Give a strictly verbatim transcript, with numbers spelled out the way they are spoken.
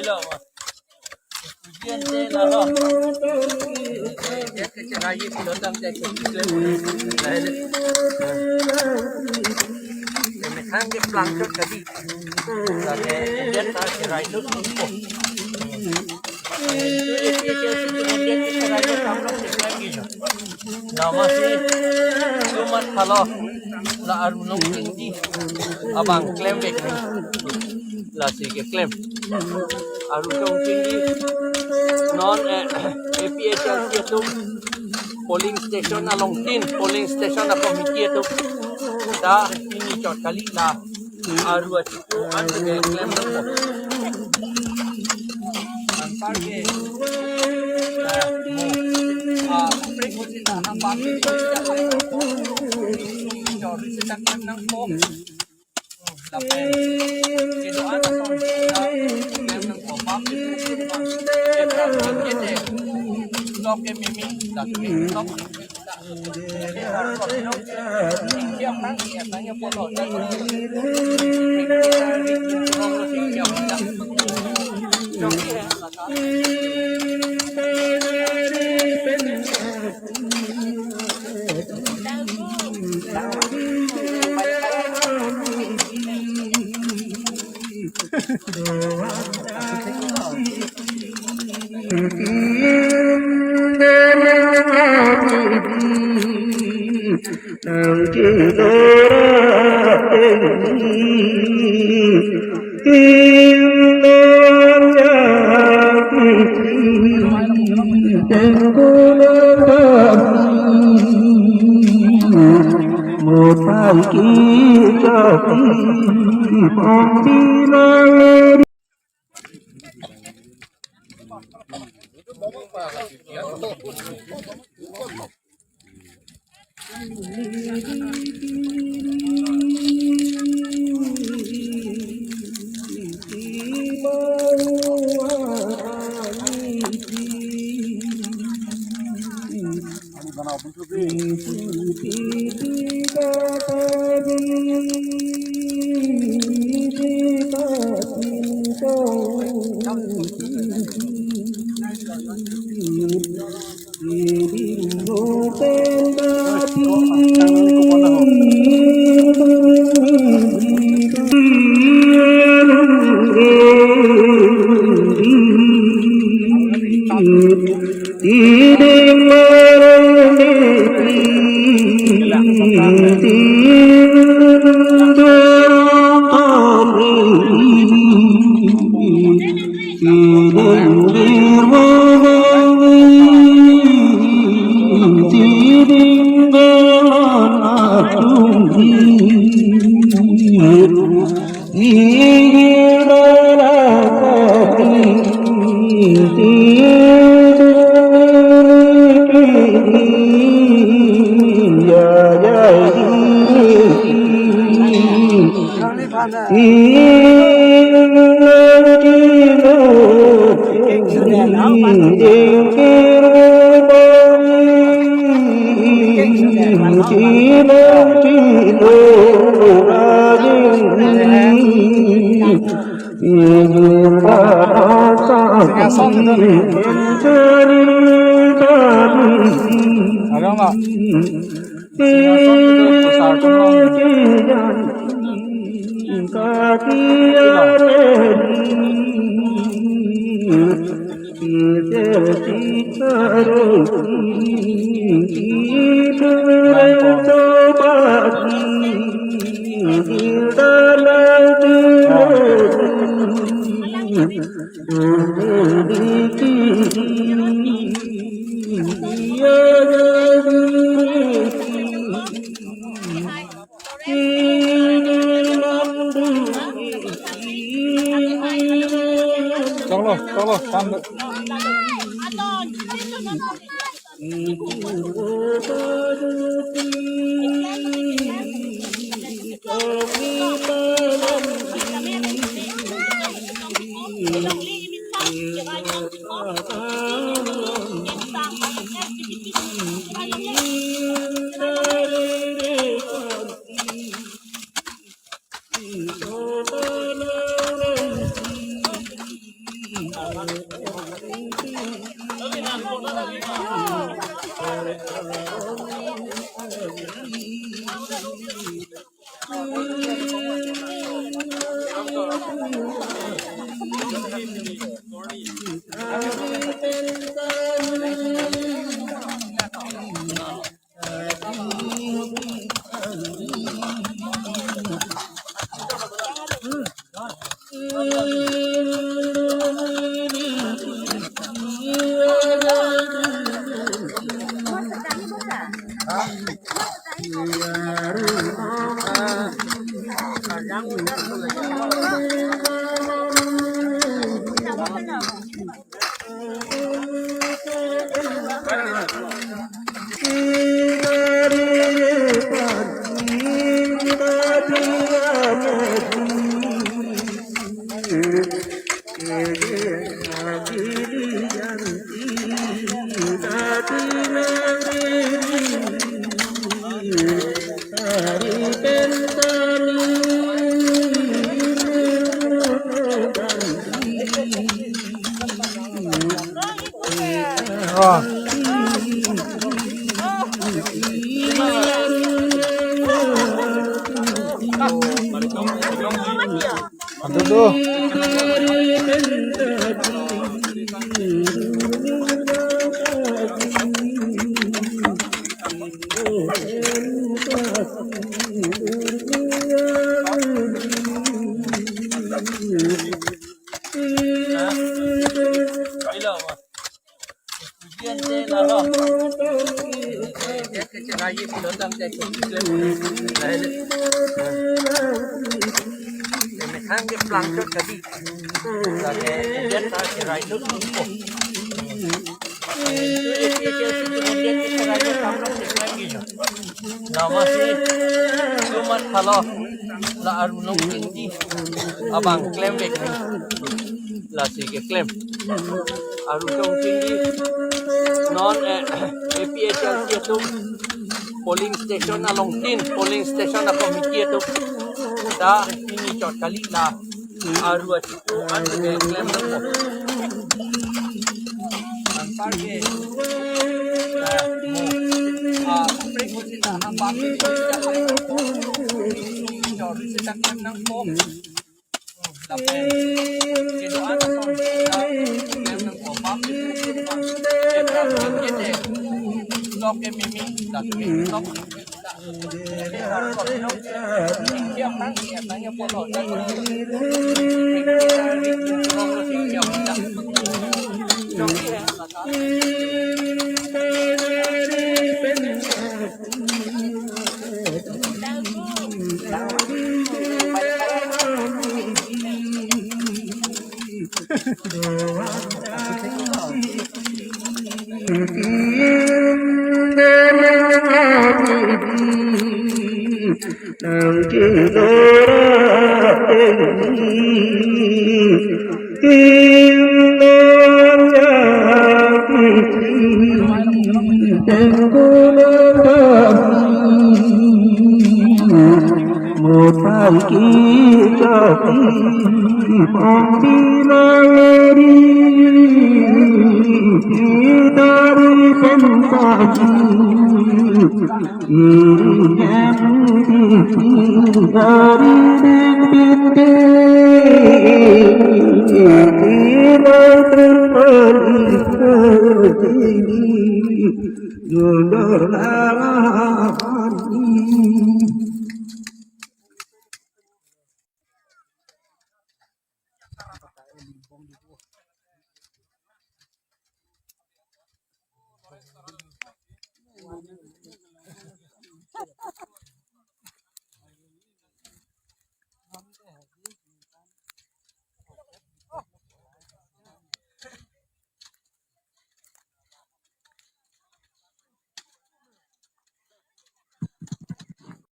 Ilo, ma. Ujian te lalo. Dia ke cerai ye, silo tang dia ke klaim. Lahele. Kemethang ke plangchot tadi. Lake dia ta cerai tu. Dia ke cerai tu, kamu nak cerai gitu. Nama si Sumat Palo, la Aru Nongtingdi abang klemvek. Lasi keklem Aru Nongtingdi non, eh, A P H L C atum polling station alongtin, polling station a committee atum ta pini chot kali, la Aru achipu an ke klem nangpo. Anpar ke, ah, mo, ah, pre ko sin na, anpar ke, chot si ta klem nangpo. Lapen kedo-an ason ta klem nangpo. Bap ke, ke pra ke te, lok ke mimi, lak ke lok. Cholo, cholo, sam. Aduh, duh. Nama si cuma kalau la aru nong tinggi abang klem bek ni. Lasi keklem. Aru nong tinggi non, eh, A P H L C atum polling station alongtin, polling station a committee atum ta pini chot kali la aru achipu an keklem nangpo. Anpar ke, ah, mo, ah, prek mo sita nang bang ke chot sita klem nangpo.